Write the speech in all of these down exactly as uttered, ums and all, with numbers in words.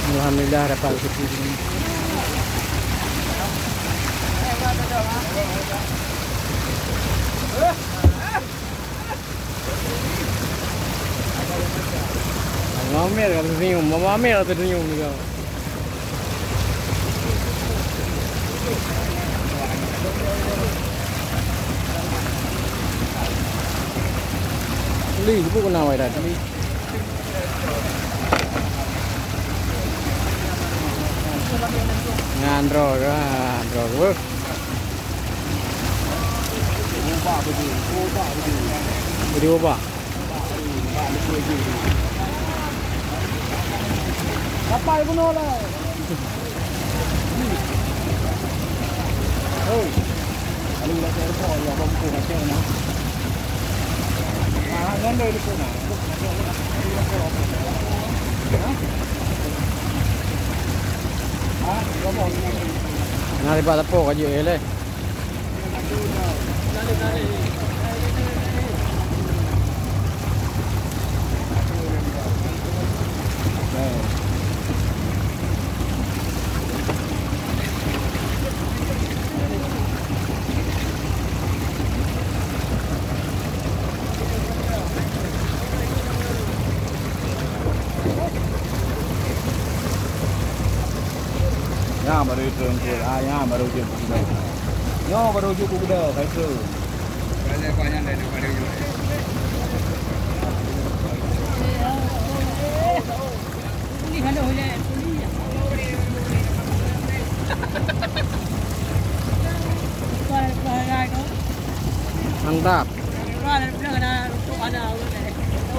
Alhamdulillah dapat rezeki. Mama Amir ka tersenyum, Mama Amir ka tersenyum juga. Li, bu kena wai dah, li. Ngan droe ke, ngan droe ke. Ubah baju, ubah baju. Baju ubah. Ubah baju. Apa ibu nolai? Oi. Lalu lah saya rasa ya, bom tu macam mana? Ah, ngon doi tu na. Ah, bom. Nah, lepas tepo ka jeuet leh. Nyan baru itu, ah, nyan baru jeuet. Nyoe baru jeuet keu keudè, ka itu. Mantap.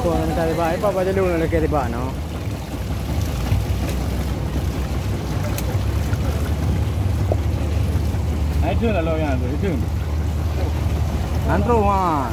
Kau minta riba, apa baca dulu nak kira riba no? Hai, itu lalu yang tu, itu. Antro, ha.